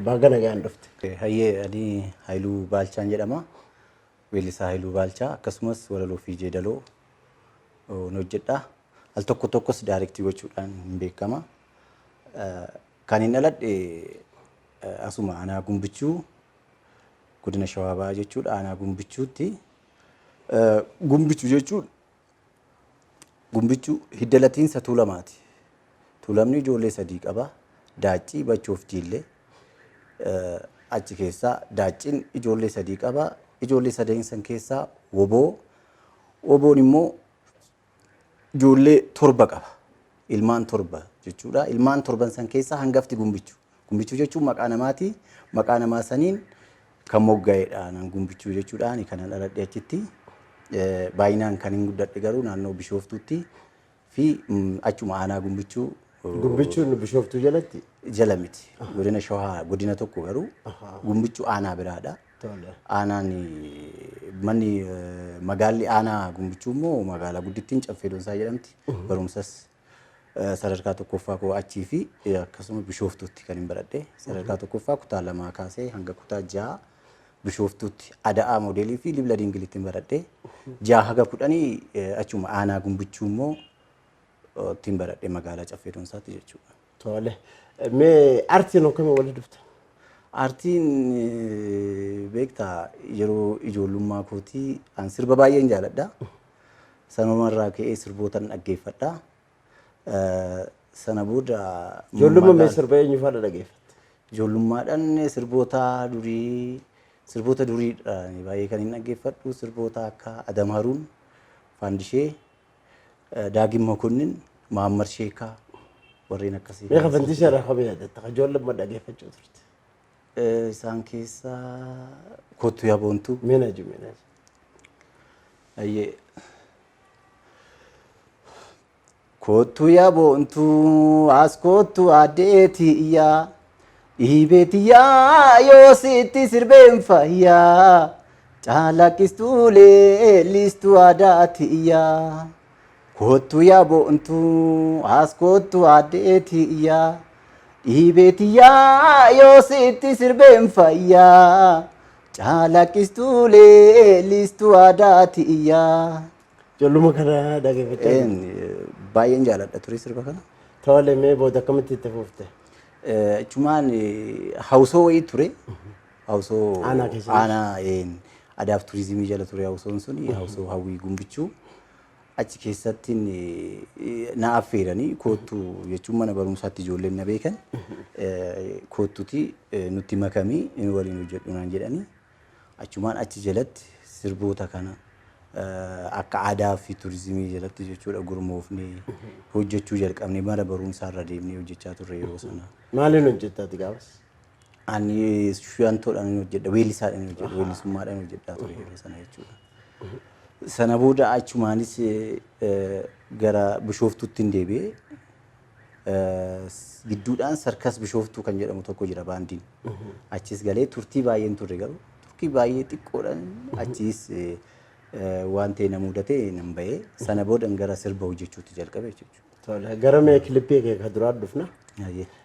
Baga nagaan dhufte. Hayyee, ani Haayiluu Baalchaan jedhama. Weellisaa Haayiluu Baalchaa akkasumas walaloo fi jeedaloo ni hojjedha. Al tokko tokkos direct gochuudhaan hin beekama. Kan hin dhaladhe asuma aanaa Gumbichuu, godina Shawaa Bahaa jechuudha. Aanaa Gumbichuutti. Gumbichuu jechuun Gumbichuu hidda latiinsa Tuulamaati. Tuulamni ijoollee sadii qaba. Daaccii, Bachoo fi Jiillee. Achi keessaa Daacciin ijoollee sadii qaba. Ijoollee sadeen san keessaa Woboo. Woboon immoo ijoollee torba qaba. Ilmaan torba jechuudha. Ilmaan torban san keessaa hangafti Gumbichuu. Gumbichuu jechuun maqaa namaati. Maqaa namaa saniin kan mogga'edha. Nan Gumbichuu jechuudha. Ani kanan dhaladhe achitti. Baay'inaan kan hin guddadhe garuu naannoo Bishooftuutti fi achuma aanaa Gumbichuu. Gumbichuun Bishooftuu jalatti? Jala miti. Godina Shawaa godina tokko garuu Gumbichuu aanaa biraadha. Aanaan manni magaalli aanaa Gumbichuu immoo magaalaa guddittiin Caffee Doonsaa jedhamti. Barumsas sadarkaa tokkoffaa koo achii fi akkasuma Bishooftuutti kan hin baradhe. Sadarkaa tokkoffaa kutaa lamaa kaasee hanga kutaa ja'a Bishooftuutti Ada'aa Moodeelii fi Libla Dingilitti hin baradhe. 6 haga 10 achuma aanaa Gumbichuu immoo ittiin baradhe magaalaa Caffee Doonsaatti jechuudha. Tole. Mee aartiin akkamiin walitti dhufte? Aartiin beektaa yeroo ijoollummaa kootii an sirba baay'een jaaladha. Sanuma irraa ka'ee sirbootan dhaggeeffadha. Sana booda Ijoollummaa mee sirba eenyu faana dhaggeeffatte? Ijoollummaadhaan sirboota durii sirboota duriidha baay'ee kan hin dhaggeeffadhu sirboota akka Adam Haruun, Faandishee, Daagim Mokonnin, Mahammad Sheekaa warreen akkasii. Mee Faandishee irraa kamii yaadatta? Kan ijoollummaa dhaggeeffachuu turte. Isaan keessaa Kottu Yaa Boontuu. Mee na jiru mee na jiru. Ayyee. Kottu yaa boontuu as kottu addee tiyyaa dhiibee tiyyaa yoo sitti sirbeen fayyaa calaqqistuu leellistuu aadaa tiyyaa. Kottu yaa boontuu as kottu addee tiyyaa dhiibee tiyyaa yoo sitti sirbeen fayyaa calaqqistuu leellistuu aadaa tiyyaa. Ijoolluma kana dhaggeeffachaa Een, Baay'een jaaladha ture sirba kana. Tole mee booda akkamitti itti fufte? Achumaan hawusoo wayii ture. Hawusoo Aanaa keessatti? Aanaa een, adaaf turizimii jala ture hawusoon suni hawusoo hawwii Gumbichuu. Achi keessatti na affeeranii koottu jechuun mana barumsaatti ijoolleen na beekan koottuti nutti makamii nu waliin hojjedhu naan jedhanii achumaan achi jalatti sirboota kana akka aadaa fi turizimii jalatti jechuudha gurmoofnee hojjechuu jalqabne mana barumsaa irra deemnee hojjechaa turre yeroo sana. Maaliin hojjetta ati gaafas? Ani shuyantoodhaan hojjedha, weellisaadhaan hojjedha, weellisummaadhaan hojjedhaa ture yeroo sana jechuudha. Sana booda achumaanis gara Bishooftuutti hin deebi'e. Gidduudhaan Sarkas Bishooftuu kan jedhamu tokko jira baandiin. Achis galee turtii baay'een turre garuu turtii baay'ee xiqqoodhaan achis waan ta'e na mudate nan ba'e. Sana booda gara sirba hojjechuutti jalqabe jechuudha. Tole, gara mee kilippii kee ka duraa dhufna.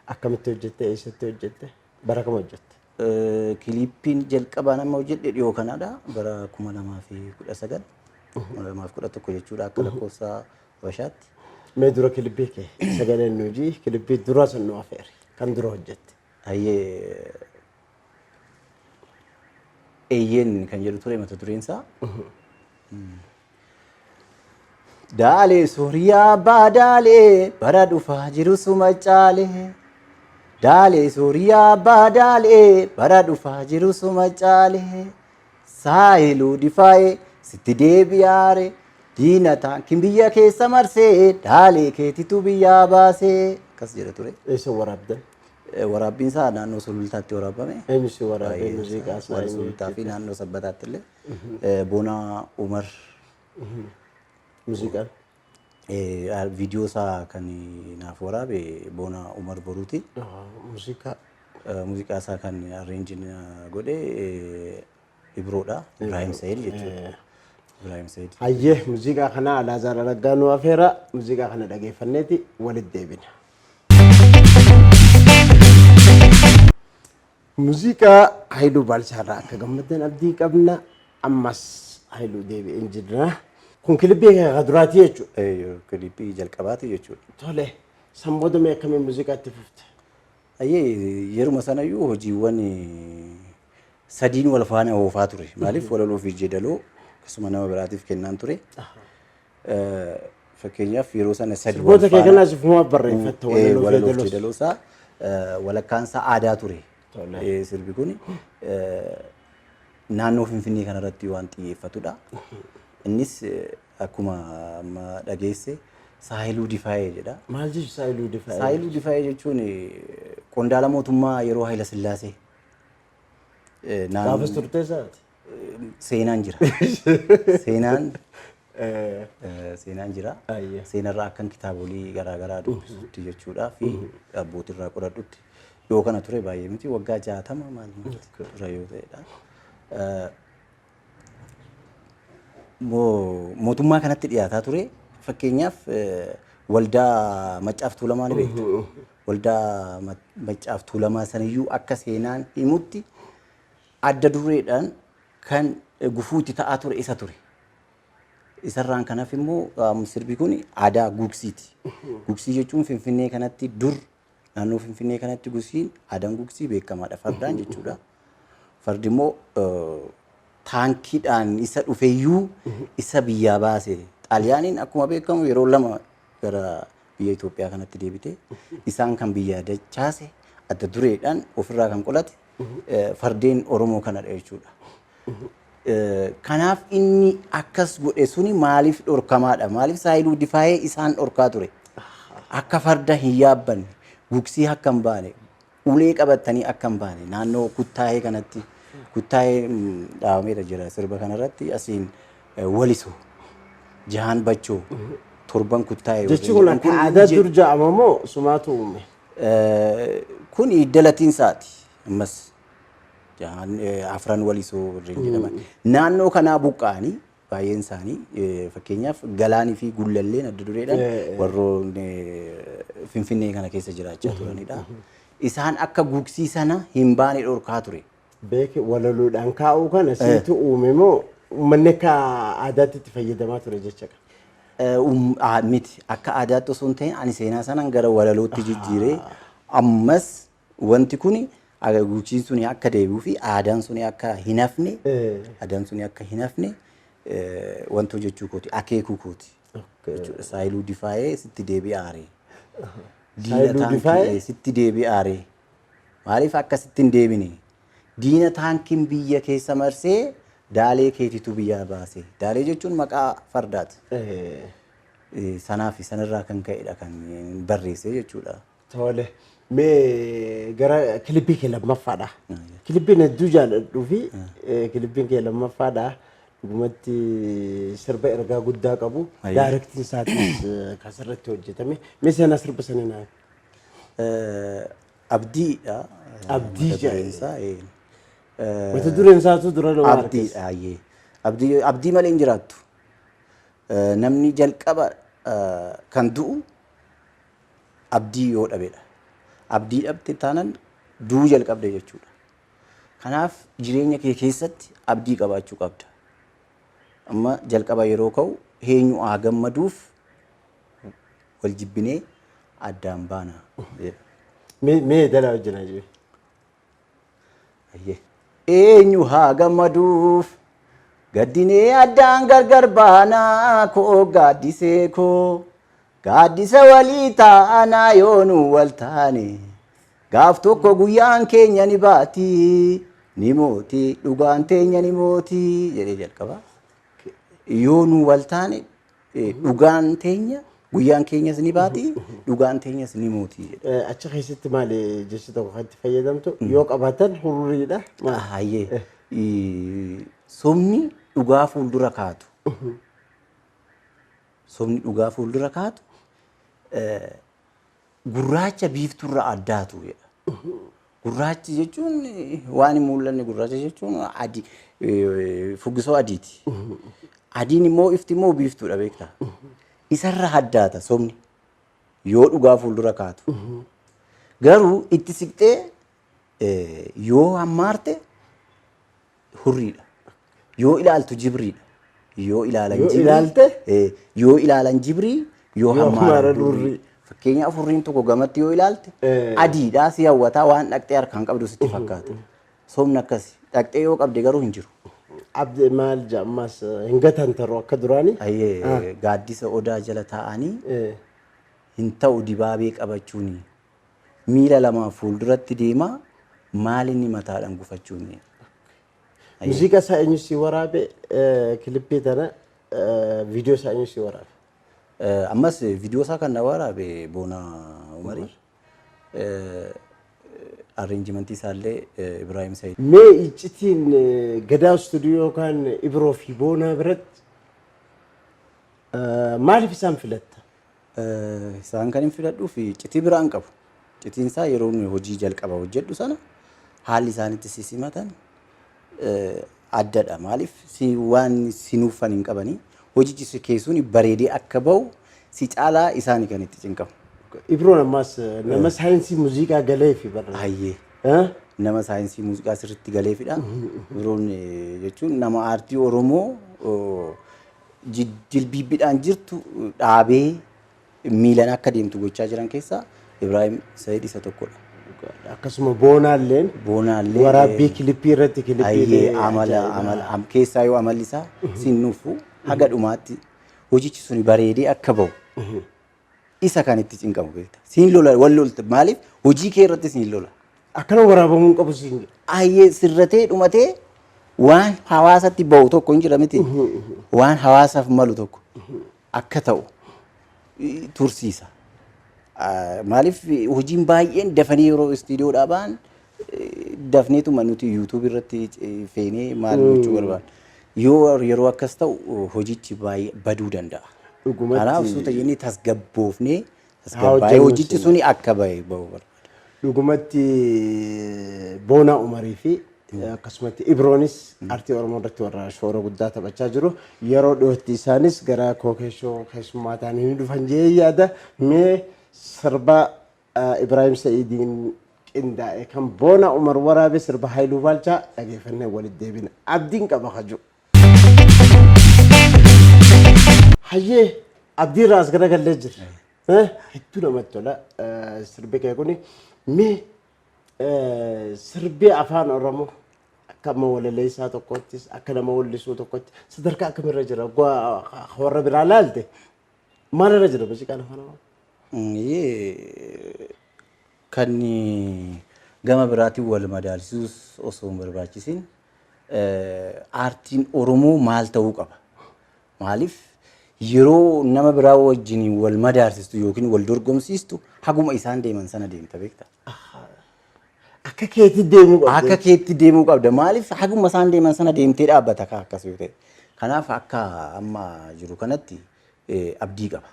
Akkamitti hojjette? Eessatti hojjette? Bara kam hojjette? Kiliippiin jalqabaa nama hojjedhe dhiyoo kanaadha. Bara 2019, 2011 jechuudha akka lakkoofsa Habashaatti. Mee dura kilippii kee sagaleen nu hojii kilippii dura sun nu afeeri kan dura hojjette. Hayyee, Eeyyeen kan jedhu ture mata dureen isaa. Daalee Sooriyaa abbaa daalee bara dhufaa jiru suma caalee. Daalee Sooriyaa abbaa daalee bara dhufaa jiru suma caalee. Saahiluu difaa'ee sitti deebi'aare diina taankiin biyya keessa marsee daalee keetitu biyyaa baasee akkas jedha ture. Eessa waraabdan? Waraabbiin isaa naannoo Sulultaatti waraabame. Eenyu si waraabee muuziqaa isaa? Warra Eenyu Sulultaa fi hojjete? naannoo Sabbataatti illee. Boonaa Umar. Muuziqaan? Viidiyoo isaa kan naaf waraabe Boonaa Umar Boruuti. Muuziqaa? Muuziqaa isaa kan arreenji godhe Ibroodha. Ibraahim Sayid jechuudha. Ibraahim Sayid. Hayyee, muuziqaa kana Alaazaar Araggaa nu afeera. Muuziqaa kana dhageeffanneeti walitti deebina. Muuziqaa Haayiluu Baalchaarraa akka gammaddan abdii qabna. Ammas Haayiluu deebi'een jirra. Kun kilipii kan duraatii jechuudha. Kilipii jalqabaati jechuudha. Tole. San booda mee akkamiin muuziqaatti fufte? Ayyee, yeruma sanayyuu hojiiwwan sadiin wal faana oofaa ture. Maaliif, walaloo fi jeedaloo akkasuma nama biraatiif kennaan ture. Fakkeenyaaf yeroo sana sadi wal Sirboota kee faana kanaas ofumaa barreeffatta, walaloo fi walaloo fi jeedaloos? Jeedaloo isaa walakkaan isaa aadaa ture. Sirbi kun naannoo Finfinnee kanarratti waan xiyyeeffatudha. Innis akkuma amma dhageesse Saahiluu Difaayee jedha. Maal jechuun Saahiluu Difaayee? Saahiluu Difaayee jechuun qondaala mootummaa yeroo Hayila Sillaasee. Gaafas turtee isaati? Seenaan jira. Seenaan jira. Seenarraa akkan kitaabolee garaagaraa dubbisutti jechuudha fi abbootirraa qoradhutti yoo kana ture, baay'ee miti, waggaa 60 maal maal dura yoo ta'edha. Mootummaa kanatti dhiyaataa ture. Fakkeenyaaf waldaa Maccaaf Tuulamaa ni beektu. Waldaa Maccaaf Tuulamaa saniyyuu akka seenaan himutti adda dureedhaan kan gufuutti ta'aa ture isa ture. Isarraan kanaaf immoo sirbi kun aadaa gugsiiti. Gugsii jechuun Finfinnee kanatti dur naannoo Finfinnee kanatti gugsiin, aadaan gugsii beekamaadha. Fardaan jechuudha. Fardi immoo taankiidhaan isa dhufeeyyuu isa biyyaa baase. Xaaliyaaniin akkuma beekamu yeroo lama gara biyya Itoophiyaa kanatti deebite. Isaan kan biyyaa dachaase, adda dureedhaan ofirraa kan qolate fardeen Oromoo kanadha jechuudha. Kanaaf inni akkas godhe suni maaliif dhorkamaadha? Maaliif Saayiluu Difaayee isaan dhorkaa ture? Akka farda hin yaabbanne, gugsii akka hin baane, ulee qabatanii akka hin baane naannoo kuttaayee kanatti, kuttaayee dhaabameera jira sirba kanarratti, asiin waliso jahaan bachoo torban kuttaayee. Jechi kun akka aadaa dur ja'ama moo sumaatu uume? Kun hidda latiinsaati ammas. Jahaan afran walisoo warreen jedhaman. Naannoo kanaa buqqa'anii baay'een isaanii, fakkeenyaaf Galaanii fi Gullalleen adda dureedhaan warroon Finfinnee kana keessa jiraachaa turanidha. Isaan akka gugsii sana hin baane dhorkaa ture. Beeke, walaloodhaan kaa'uu kana siitu uume moo uummanni akka aadaatti itti fayyadamaa ture jecha qaba? Miti, akka aadaatti osoo hin ta'in ani seenaa sanaan gara walalootti jijjiiree, ammas wanti kun gugsiin suni akka deebi'uu fi aadaan suni akka hin hafne, aadaan suni akka hin hafne wanta hojjechuu kooti, akeekuu kooti jechuudha. Saayiluu Difaayee sitti deebi'aare. Diina Saayiluu taankii Difaayee? Sitti deebi'aare. Maaliif akkasitti hin deebine? Diina taankiin biyya keessa marsee daalee keetitu biyyaa baase. Daalee jechuun maqaa fardaati. Sanaa fi sanarraa kan ka'edha kan barreesse jechuudha. Tole. Mee gara kilipii kee lammaffaadha. Kilippiin hedduu jaalladhuu fi kilippiin kee lammaffaadha. Dhugumatti sirba ergaa guddaa qabu. Directiin isaatis kasirratti hojjetame. Mee seenaa sirba sanii naa himi. Abdiidha. Abdii Mata dureen isaa. Mata dureen isaatu dura nama harkisa. Abdiidha. Ayyee. Abdii, abdii malee hin jiraattu. Namni jalqaba kan du'u abdii yoo dhabedha. Abdii dhabde taanaan du'uu jalqabde jechuudha. Kanaaf jireenya kee keessatti abdii qabaachuu qabda. Amma jalqaba yeroo ka'u, eenyu haa gammaduuf wal jibbinee addaan baana jedha. Mee dalaa wajjin haa jiru. Ayyee. Eenyu haa gammaduuf gaddinee addaan gargar baanaa, koo gaaddisee, koo gaaddisa walii taanaa, yoonuu wal taane gaaf tokko guyyaan keenya ni baati, ni mooti, dhugaan teenya ni mooti jedhee jalqaba. Yoonuu wal taane dhugaan teenya, guyyaan keenyas ni baati, dhugaan teenyas ni mooti jedha. Achi keessatti maali jechi tokko kan itti fayyadamtu yoo qabaatan hurriidha. Maali? Hayyee. Sobni dhugaa fuuldura kaatu. Sobni dhugaa fuuldura kaatu gurraacha biifturra addaatu jedha. Gurraachi jechuun waan hin mul'anne, gurraacha jechuun adii, fuggisoo adiiti. Adiin immoo ifti immoo biiftuudha, beektaa. Isarra addaata sobni yoo dhugaa fuuldura kaatu. Garuu itti siqxee Yoo hammaarte hurriidha. Yoo ilaaltu jibriidha. Yoo ilaalan Yoo jibrii. ilaalte? Yoo ilaalan jibrii, yoo Yoo hammaaran hammaaran hurrii. hurrii. Fakkeenyaaf hurriin tokko gamatti yoo ilaalte adiidha si hawwataa waan dhaqxee harkaan qabdu sitti fakkaata. Sobni akkasi. Dhaqxee yoo qabde garuu hin jiru. Abdi maal jedhamas hin gatantaru akka duraanii. Ayyee gaaddisa odaa jala taa'anii hin ta'u dibaabee qabachuuni. Miila lamaan fuulduratti deemaa maal inni mataadhaan gufachuuni. Muuziqaa isaa eenyu si waraabe kilippii tana viidiyoo isaa eenyu si waraabe? Ammas viidiyoo isaa kan na waraabe Boonaa Umarii. Arreenjimentii isaallee Ibrahim Said. Mee iccitiin Gadaa Istuudiyoo yookaan Ibroo fi Boonaa biratti maaliif isaan filatta? Isaan kan hin filadhuuf iccitii biraan qabu. Iccitiin isaa yeroo inni hojii jalqaba hojjedhu sana haalli isaan itti si simatan addadha. Maaliif si waan si nuffan hin qabanii hojichi si keessuun bareedee akka bahu si caalaa isaani kan itti cinqamu. Ibroon ammas nama saayinsii muuziqaa galee fi barra. Hayyee. Nama saayinsii muuziqaa sirriitti galeefidha. Ibroon jechuun nama aartii Oromoo jilbiibbiidhaan jirtu dhaabee miilaan akka deemtu gochaa jiran keessaa Ibrahim Said isa tokkodha. Akkasuma Boonaalleen Boonaallee waraabbii kilippii irratti kilippii Hayyee amala amala keessaa yoo amalli isaa sin nuufu haga dhumaatti hojichi suni bareedee akka bahu isa kan itti cinqamu beekta. Siin lola wal lolta maaliif hojii kee irratti siin lola. Akkana waraabamuu hin qabu siin jedha. Hayyee sirratee dhumatee waan hawaasatti bahu tokko hin jira miti. Waan hawaasaaf malu tokko akka ta'u tursiisa. Maaliif hojiin baay'een dafanii yeroo istiidiyoodhaa ba'an dafneetuma nuti yuutuub irratti feenee maal gochuu barbaanna. Yoo yeroo akkas ta'u hojichi baay'ee baduu danda'a. Dhugumatti. Kanaaf suuta jennee tasgabboofnee Haa tasgabbaa'ee hojjennu hojichi suni akka bahe bahu barbaada. Dhugumatti Boonaa Umarii fi akkasumatti Ibroonis aartii Oromoo irratti warra shoora guddaa taphachaa jiru. Yeroo dhiyootti isaanis gara Kookeeshoo keessummaa ta'anii ni dhufan jedhee yaada. Mee sirba Ibraahim Sa'iidiin qindaa'e kan Boonaa Umar waraabe sirba Haayiluu Baalchaa dhageeffannee walitti deebina. Abdiin qaba kaju. Hayyee abdii irraa as garagallee jira. Hedduu namatti tola sirbi kee kuni. Mee sirbi afaan Oromoo akka amma walaleessaa tokkottis akka nama wallisuu tokkotti sadarkaa akkamirra jira? Warra biraa laalte maalirra jira muuziqaan afaan Oromoo? Kan gama biraatiin wal madaalchisuus osoo hin barbaachisin aartiin Oromoo maal ta'uu qaba? Maaliif yeroo nama biraa wajjin wal madaalchistu yookiin wal dorgomsiistu haguma isaan deeman sana deemta beekta. Akka keetti deemuu qabda. Akka keetti deemuu qabda. Maaliif haguma isaan deeman sana deemtee dhaabbata ka akkas yoo ta'e. Kanaaf akka amma jiru kanatti abdii qaba.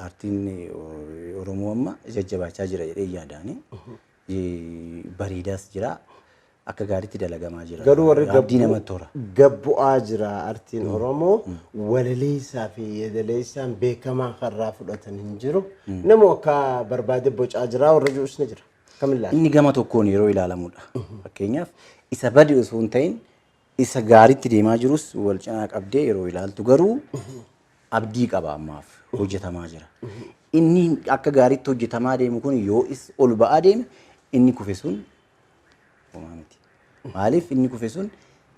Aartiin Oromoo amma jajjabaachaa jira jedhee yaadaani. Bareedaas jira. Akka gaariitti dalagamaa jira. Garuu warri Abdii namatti hora. gabbu'aa jira aartiin Oromoo walaleessaa fi yeedaleessaan beekamaa karraa fudhatan hin jiru. Nama akka barbaade bocaa jira warra jirus ni jira. Kam ilaala? Inni gama tokkoon yeroo ilaalamudha. Fakkeenyaaf isa bade osoo hin ta'in isa gaariitti deemaa jirus wal cinaa qabdee yeroo ilaaltu garuu abdii qaba ammaaf hojjetamaa jira. Inni akka gaariitti hojjetamaa deemu kun yoo is ol ba'aa deeme inni kufe sun homaa miti. Maaliif inni kufe sun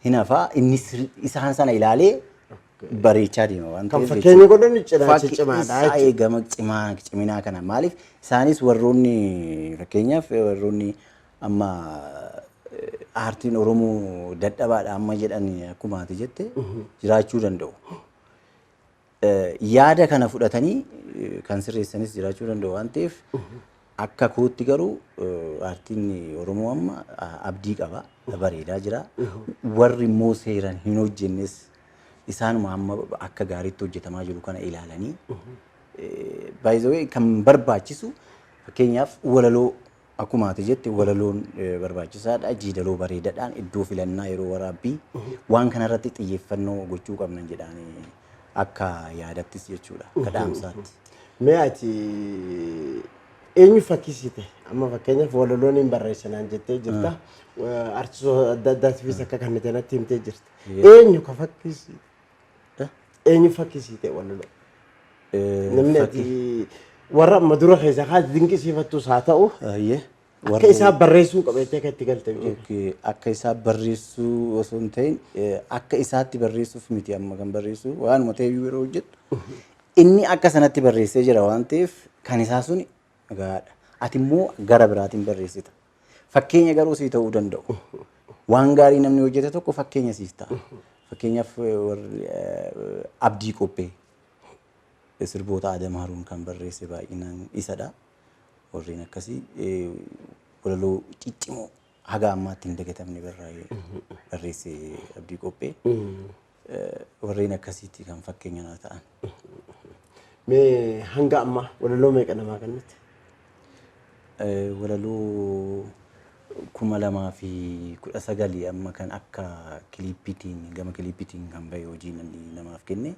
hin hafaa inni isaan sana ilaalee bareechaa deema waan Kan ta'eef fakkeenya jechuudha. godhannu cinaacha cimaadha isaa jechuudha. eegama cimaa ciminaa kana maaliif isaanis warroonni fakkeenyaaf warroonni amma aartiin Oromoo dadhabaadha amma jedhan akkuma ati jette jiraachuu danda'u. Yaada kana fudhatanii kan sirreessanis jiraachuu danda'u waan ta'eef akka kootti garuu aartiin Oromoo amma abdii qaba bareedaa jira. Warri immoo seeraan hin hojjennes isaanuma amma akka gaariitti hojjetamaa jiru kana ilaalanii by the way kan barbaachisu fakkeenyaaf walaloo akkuma ati jette walaloon barbaachisaadha. Jiidaloo bareedaadhaan iddoo filannaa yeroo waraabbii waan kanarratti xiyyeeffannoo gochuu qabna jedhaanii akka yaadattis jechuudha. Akka dhaamsaatti. Mee ati Eenyu fakkisiite? Amma fakkeenyaaf walaloon hin barreessinaan jettee jirta. Artistoota adda addaatiifis akka kennite natti himtee jirta. Eenyu ka fakkisiite? Eenyu fakkisiite walaloo? Namni ati warra amma dura keessaa haa dinqisiifattus haa ta'u akka isaa barreessuu qabeettee akka itti galte jira. Okay, akka isaa barreessuu osoo hin ta'in akka isaatti barreessuuf miti amma kan barreessu waanuma ta'e yeroo hojjettu inni akka sanatti barreessee jira waan ta'eef kan isaa suni gahaadha. Ati immoo gara biraatiin barreessita. Fakkeenya garuu sii ta'uu danda'u. Waan gaarii namni hojjete tokko fakkeenya siif ta'a. Fakkeenyaaf warri Abdii Qophee sirboota Adam Haruun kan barreesse baay'inaan isadha. Warreen akkasii walaloo ciccimoo haga ammaatti hin dagatamne barreesse Abdii Qophee. Warreen akkasiitti kan fakkeenya naa ta'an. Mee hanga ammaa walaloo meeqa namaa kennite? Walaloo 2019 amma kan akka kiliippiitiin gama kiliippiitiin kan bahe hojii namni namaaf kenne.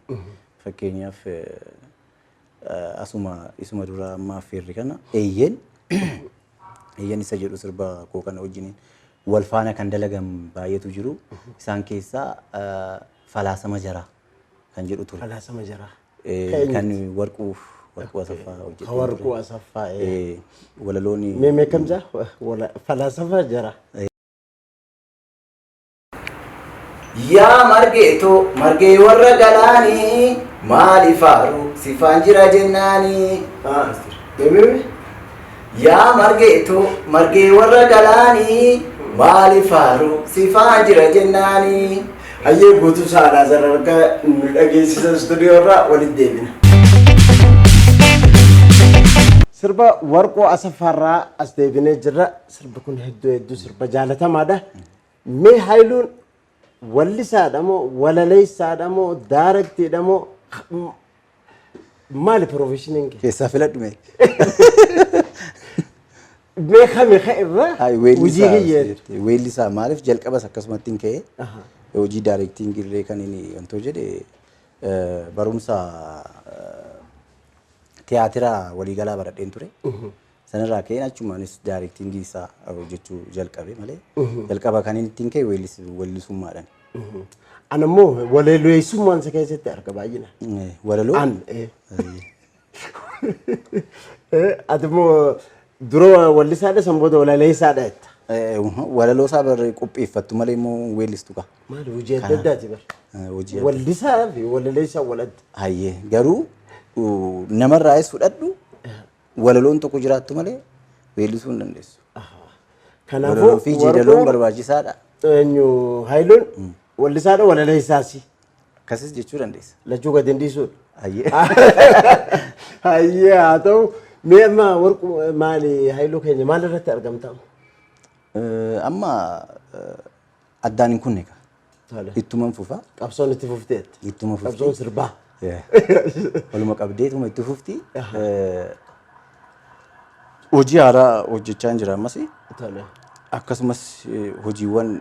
Fakkeenyaaf asuma isuma dura amma affeerri kana eeyyeen eeyyeen isa jedhu sirba koo kana wajjiniin wal faana kan dalagan baay'eetu jiru. Isaan keessaa Falaasama Jaraa kan jedhu ture. Falaasama Jaraa. Kan Warquu Asaffaa hojjetee Ka Warquu Asaffaa. Walaloon Mee meeqam jaa? Falaasama Jaraa. Yaa margeetoo margee warra galaanii maali faaru sifaan jira jennaanii. Deemee Yaa margeetoo margee warra galaanii maali faaru sifaan jira jennaanii. Hayyee guutuu sa'aadhaa sarargaa nu dhageessisa istuudiyoo irraa walitti deebina. Sirba Warquu Asaffaarraa as deebinee jirra. Sirbi kun hedduu hedduu sirba jaalatamaadha. Mee Hayiluun wallisaadha moo walaleessaadha moo daaraktiidha moo maali profeshiniin kee? Keessaa filadhu mee. Mee kami ka irraa hojii kiyyeetu? Weellisaa maaliif jalqabas akkasumatti hin ka'e hojii daarektiingii illee kan inni wantoo jedhe barumsa tiyaatira waliigalaa baradheen ture. Sanarraa ka'een achumaanis daarektiingii isaa hojjechuu jalqabe malee jalqaba kan inni ittiin ka'e weellisummaadhaan. Ana immoo walaleessummaan isa keessatti arga baay'inaan. Walaloo? An. Ati immoo dura wallisaadha san booda walaleessaadha jetta. Walaloo isaa barree qopheeffattu malee immoo weellistu kaa. Maali hojii adda addaati bara. Hojii adda. Wallisaa fi walaleessaa wal adda. Hayyee garuu namarraayis fudhadhu walaloon tokko jiraattu malee weellisuu hin dandeessu. Kanaafuu Walaloo fi jeedaloon barbaachisaadha. Eenyu Hayiluun wallisaadha walaleessaasi. Akkasis jechuu dandeessa. Lachuu gadi hin dhiisuudha. Hayyee. Hayyee haa ta'u mee amma warqu maali Hayiluu keenya maal irratti argamta? Amma addaan hin kunne kaa. Tole. Ittuman fufa. Qabsoon itti fufteetti. Ittuma fufti. Qabsoon sirbaa. Waluma qabdeetuma itti fufti. Hojii haaraa hojjechaa jira ammas. Tole. Akkasumas hojiiwwan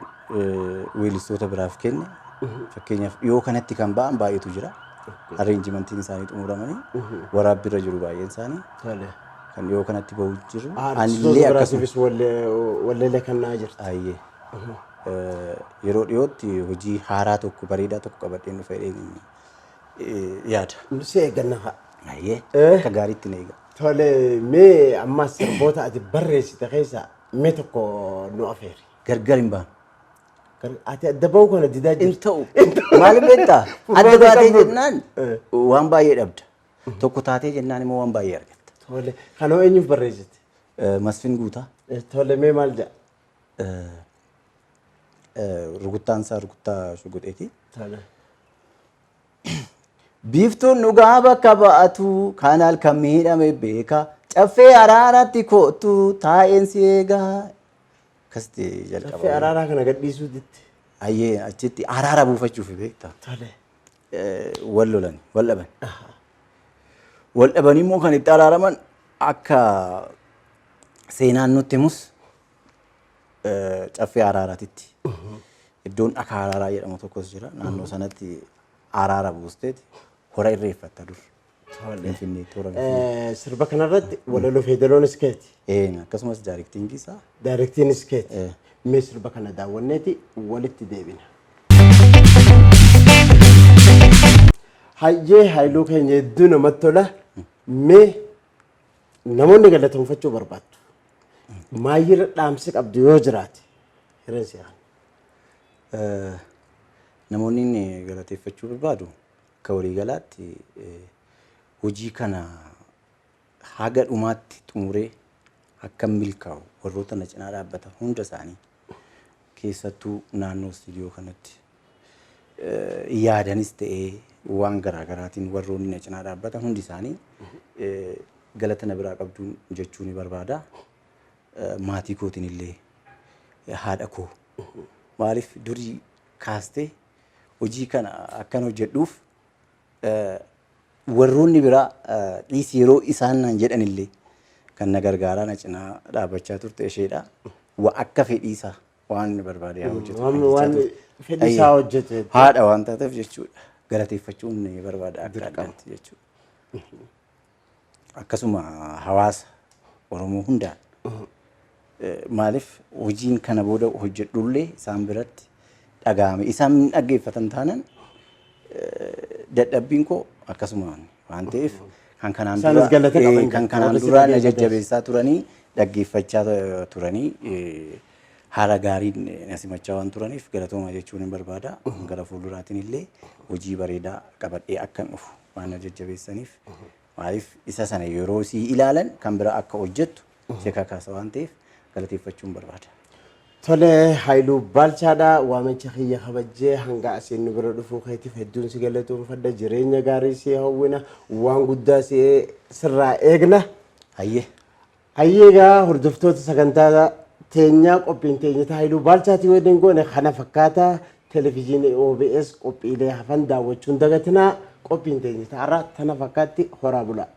weellistoota biraaf kenne. Fakkeenyaaf dhiyoo kanatti kan ba'an baay'eetu jira. Arreenjimentiin isaanii xumuramanii waraabbiirra jiru baay'een isaanii. Tole. Kan dhiyoo kanatti bahu jiru. Artistoota Anillee akkasuma. biraatiifis walleelee kennaa jirta. Ayyee. Yeroo dhiyootti hojii haaraa tokko bareedaa tokko qabadheen dhufa jedheen yaada. Nus eegganna fa'a. Ayyee. Akka gaariitti na eega. Tole mee ammas sirboota ati barreessite keessaa mee tokko nu afeeri. Gargar hin baanu. Ati adda ba'uu kana didaa Hin jirta. ta'u. Maaliif beektaa? Furmaata Adda baatee qabnu. jennaan waan baay'ee dhabda. Tokko taatee jennaan immoo waan baay'ee argatta. Tole kanoo eenyuuf barreessite? Masfin Guutaa. Tole mee maal jedha? Rukuttaan isaa rukuttaa shuguxeeti. Tole. Biiftuun dhugaa bakka ba'atu kan halkan miidhame beeka. Caffee araaratti kootu taa'een si eegaa. Akkasitti jalqaba. Caffee araaraa kana gadhiisuu ditti. Ayyee achitti araara buufachuuf beekta. Tole. Wal lolan, wal dhaban. Wal dhaban immoo kan itti araaraman akka seenaan nutti himus caffee araaraatitti. Iddoon dhakaa araaraa jedhamu tokkos jira. Naannoo sanatti araara buusteeti hora irreeffatta dur. Finfinneetti hora Finfinnee. Sirba kanarratti walaloo fi yeedaloonis keeti. Akkasumas directingii isaa. Directiinis keeti. Mee sirba kana daawwanneeti walitti deebina. Hayyee, Haayiluu keenya, hedduu namatti tola. Mee namoonni galatoonfachuu barbaaddu, maayyira dhaamsi qabdu yoo jiraate, hireen si haa. Namoonni inni galateeffachuu barbaadu akka waliigalaatti hojii kana haga dhumaatti xumuree akka milkaa'u warroota na cinaa dhaabbatan hunda isaanii, keessattuu naannoo istiidiyoo kanatti yaadanis ta'ee waan garaagaraatiin warroonni na cinaa dhaabbatan hundi isaanii galata na biraa qabduun jechuu ni barbaada. Maatii kootiin illee, haadha koo, maaliif durii kaastee hojii kana akkan hojjedhuuf warroonni biraa dhiisi yeroo isaan naan jedhan illee kan na gargaaraa na cinaa dhaabbachaa turte isheedha. Wa akka fedhiisaa waan inni barbaade haa hojjetu kan jechaa Waan turte. fedhii isaa hojjete. Haadha waan taateef jechuudha. Galateeffachuun ni barbaada akka addaatti jechuudha. Akkasuma hawaasa Oromoo hundaan, maaliif hojiin kana booda hojjedhullee isaan biratti dhaga'ame, isaan hin dhaggeeffatan taanan dadhabbiin koo akkasumaan waan ta'eef, kan kanaan Isaanis dura galata qaban kan kanaan warri si dura na dhaggeeffatan. Jajjabeessaa turanii, dhaggeeffachaa turanii, haala gaariin na simachaa waan turaniif galatooma jechuun hin barbaada. Gara fuulduraatiin illee hojii bareedaa qabadhee akkan dhufu waan na jajjabeessaniif, maaliif isa sana yeroo si ilaalan kan biraa akka hojjettu si kakaasa waan ta'eef galateeffachuun barbaada. Tole, Haayiluu Baalchaadha. Waamicha kiyya kabajjee hanga asiin nu bira dhufuu keetiif hedduun si galatoomfadha. Jireenya gaarii si hawwina. Waan guddaa si sirraa eegna. Hayyee. Hayyee, egaa hordoftoota sagantaa teenyaa, qophiin teenya Haayiluu Baalchaatii waliin goone kana fakkaata. Televezyiinii OBS qophiilee hafan daawwachuun dagatinaa. Qophiin teenya ta'arraa tana fakkaatti. Horaa bulaa.